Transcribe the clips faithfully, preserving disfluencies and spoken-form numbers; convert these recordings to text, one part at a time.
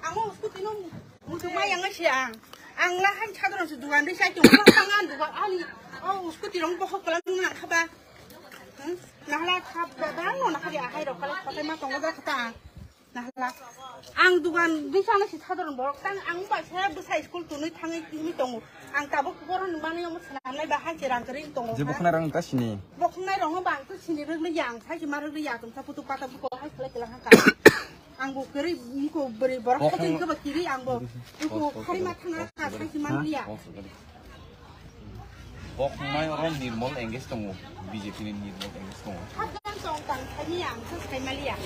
Ang o scooty no muchung ma yang si ang. Ang la han chadron se dugan de sai tong ma tang an dugan ani. O scooty rong bohok kolam nang khaba. Hmm? Nahla khab da da no na khari ahai rok kala khotai ma tongo da khata. Nahla. Ang dugan de sana si chadron borok tang ang ba saya bwsai school tunui thangai timi tongo. Ang tabuk borok ni manwi omo swnamnai ba hai se rang kwrwi tongo. Je bokhna rang ta sini. Bokhna rong bang to sini rwgli yang sai se ma rwgli ya tum sa putu pata buko hai khlai khlai ha ka. Ang bo kwrwi buko bwrwi borok hai tini ba kiri ang bo buko khari ma thangna ka sai se ma rwgli ya. Bokhna oro Nirmol engage tongo, B J P ni Nirmol engage tongo. Hapjang tong tang thani ang khe sai maliya.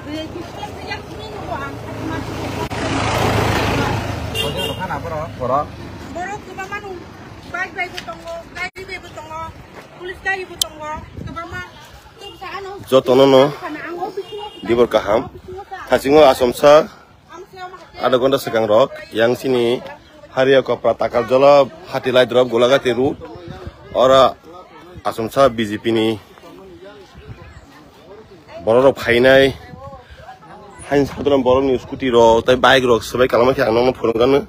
Bwrwi kisa kisa thani nugo ang thani ma. Borok. Borok kwbangma nung bike bai bo tongo, gari bai bo tongo, police gari bo tongo, kwbangma. Jotono no dibor kaham. Thasingo asomsa. Adha ghonta swkang rok yang sini Haria Kopra Takarjala Hatilai drop Golagati road ora asomsa B J P ni borok rok phainai hain sadron borok ni scooty rok tai bike rok swbai kalama khe ang nokno phunukgano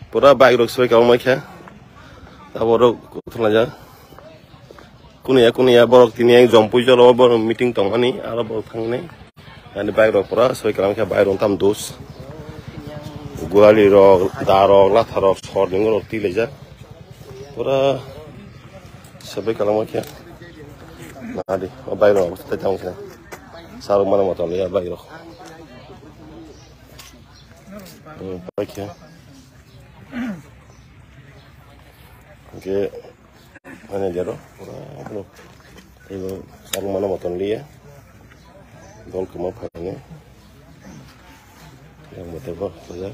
pura bike rok swbai kalama khe ta borok thwlaijak. Kuniya kuniya borok tini yang jompui jolo borok meeting tongmani aro borok thangnai. Ani bike rok pura soi kalam khe bike rok tam dos. Guali rok, da rok, latha rok, sor ni rok tilaijak. Pura soi kalam khe. Nadi, o bike rok tai tang khe. Sarok mana motor ya bike rok. Hmm, bike khe. Oke. Mane jaro, pura, ano, ego, sarung mana moton liya. Dol kwma phaini. Yang motor bo, bajar.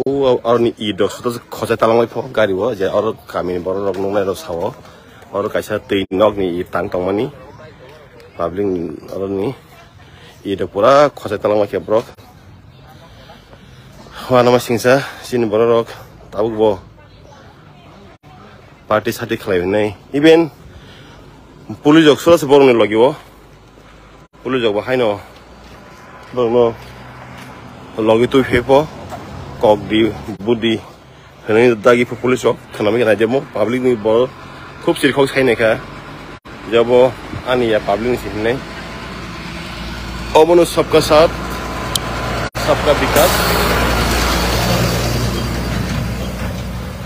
O, aroni i dok, suto khosai talang lai pho, gari bo, je aro kami ni borok rok nungnai rok sao. Aro kaisa twi nok ni i tang tongmani. Public ni, aroni i dok pura khosai talang lai khe borok. Wanama singsa, sini borok rok, tabuk bo. Party sati khlai hwnwi. Even police rok sora se borokni logi o. Police rok bo haino borokno logi twi phe pho kok di budi hwnwi dagi pho police rok khwnamwi khe naijamo public ni bo khub sirkhok sai naikha. Jabo ani ya public ni si hinai. Obono sabka saath, sabka vikas.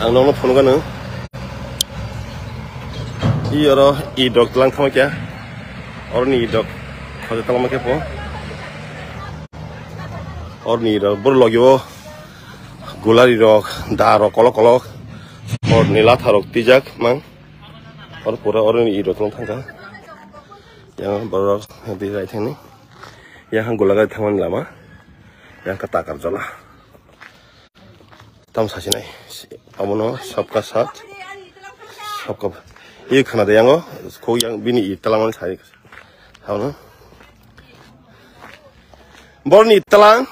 Ang nokno phunukgano. I oro i dok tlang thangkya. Oroni i dok. Khoja tangma khe po. Oroni i dok. Bor logio. Gulari rok, da rok, kolok kolok. Oroni latha rok tijak mang. Oro pura oro ni iro tong thangkha. Yang borok di rai thani. Yang hang gulaga thangmani lama. Yang ka takar jola. Tam sasinai. Abono sabka sat. Sabka. I khana de yango. Ko yang bini i talang sai. Hauno. Borni talang.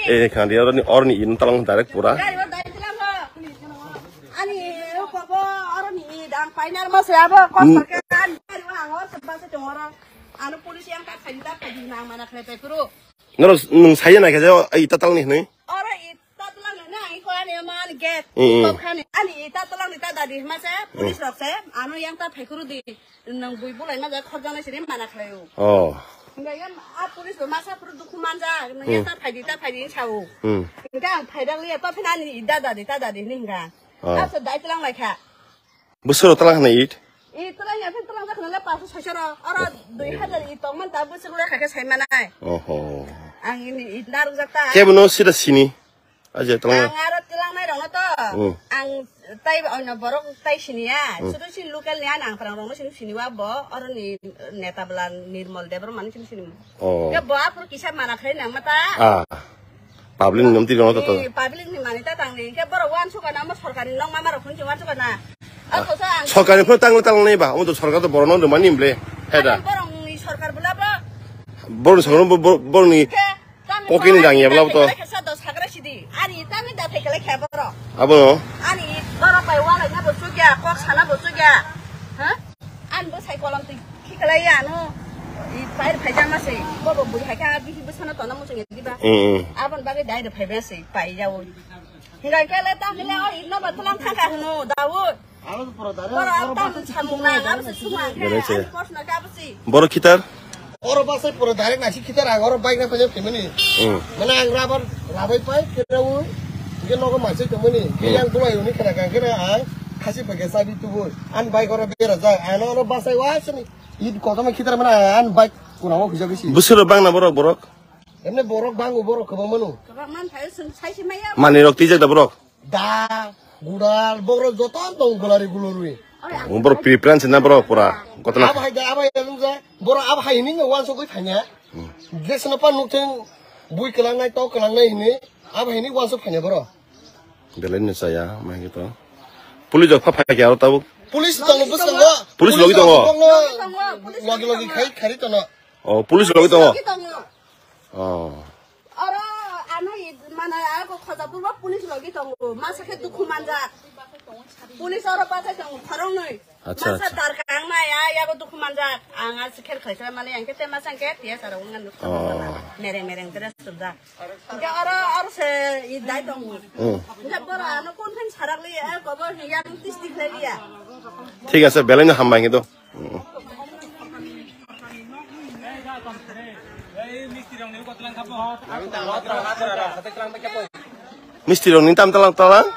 Eh, khandi oroni, oroni in talang direct pura. Ani, papa, oroni dang final mas ya, bo, kos Hmm. pakai, ani, ani, wah, angor, sebab se congora. Anu polisi yang tak kali tak kali nang mana kena pekuru. Noro nung saya na kaja, ai tatal ni ni. Oro ita tulang ni na, iko ani man get. Hmm, hmm. Kok khani, ani ita tulang ni ta dadi masa, Hmm. polis rok se, anu yang ta pekuru di. Nang bui bulai ma ja khorjana sini mana khlaio. Oh. Hingga yan a police bo masa phuru dukhu manja, nang Hmm. ya ta phaidi, ta phaidi sao. Hmm. Hingga ang phaida liya, to phina ni dada de, ta dadi ni hingga. Oh. Asa dai tulang lai kha. Busur tulang hana it? I tulang ya, phin tulang jak nala pasu sosoro. Oro dui hajar i tong man ta busur lai kha khe sai manai. Oho. Ang ini i naruk jak ta. Kebo no sida sini. Aje tong. Ang aro tilang nai rong to. Hmm. Ang tai ono borok tai sini ya. Hmm. Sudu sin local ni ang prang rong sin sini wa bo. Oro ni neta bela Nirmol Debbarma ni sin sini. Oh. Ya bo apur kisa mana khai nang mata. Ah. Public ni nomti rong to to. Ni public ni mani ta tang ni. Ke borok wan suka na mo sorkari nong mama rok khun wan suka na. Ah. Ako sa ang. Sorkari phone tang tang nai ba. Omo to sorkar to borok no mani ble. Heda. Borok ni sorkar bula ba. Borok ni sorkar bo-, bo-, borok ni Ke Pocket ni dang ya bla to. Ani tani da thai kala khe boro. Abo no? Ani boro pai wala na bo sugya, kok sana bo sugya. Ha? An bo sai kolom twi khi kala Kaya no, i pair phaijama se, bobo bui hai kha, bihi bwsano tona muchung diba. Mm, mm. Abon bagwi dai de phaiba se, pai jawo. Hinga kele ta hile o, igno ba tulang thangka hino, Daud. Aro pura dare, Boro aro tam basa samung na, samung na, abo se suma, Bere se. Ani kosna ka abo se. Boro khitar? Oro basa pura dare nasi khitar ag, oro bike na phaijak phimani. Mm. Mana ang rabar labai pai, kira u, ge nogo masai tongmani. Ge Mm. yang tulai uni kena kang kena ang, khasi pake sabi tubur. An bike oro bera jai, ano oro basa wa sini. Id kotoma khitar mana an bike kurang o khujak isi. Busuro bang na borok borok? Emne borok bang o borok kebang manu. Kebang man thayo sung sai si maya. Mani rok tijak da borok? Da, gudal, borok joto tong gulari gulurwi. Borok preference na borok pura. Kotona. Abo hai da, abo hai da, borok abo hai ni wansugwi thanya. Desno pa nuktheng bui kelangnai, tok kelangnai hini. Abo hai ni wansuk thanya borok. Belai no chaya, mai to. Police rok pha phai khe aro tabuk. Police tongo bwskango. Police logi tongo? Logi tongo, police logi logi logi tongo. Khai, khari tono. Oh, police logi tongo? Logi tongo. Oh. Oro ano i mana ako khoja purbo police logi tongo. Masa khe dukhu manjak. Police oro bachai tongo, khorong noi. Acha, masa acha. Dar kang na ya, yago dukhu manjak. Ang a sikher khlai sa mali ang khe te masa ang khe tiya sara ungan nuk. Oh. Mereng mereng dress sujak. Hingke oro, oro se i dai tongo. Hmm. Hingke boro ano kon phen sarak li, eh, kobo hingke ano tisti khlai liya. Thik ase, belai no hambai hingke to. Hmm. Misti rok ni tam talang talang.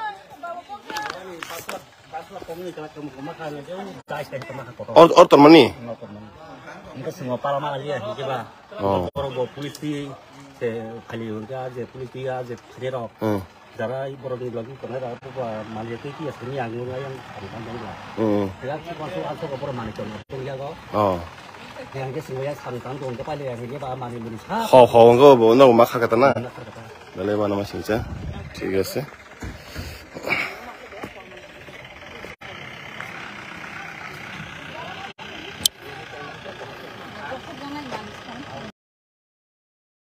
Or, or tormani? Hingke swngo pala mala liya, hingke ba. Oh. Borok bo police twi se khali hwnka je police twi a je phainerok. Hmm. Jara borok ni logi tongnai rok bo mali twi twi aswk ni ang nung ayang ang tang tong ba. Hmm. Tei aswk aswk aswk borok mali tong tong yago. Oh. Hingke swngo ya sang tang tong ke paile hingke ba mali muni sa. Ho, ho, hwnka bo no ma kha kata na. Na kha kata. Belai mano ma singcha. Thik ase.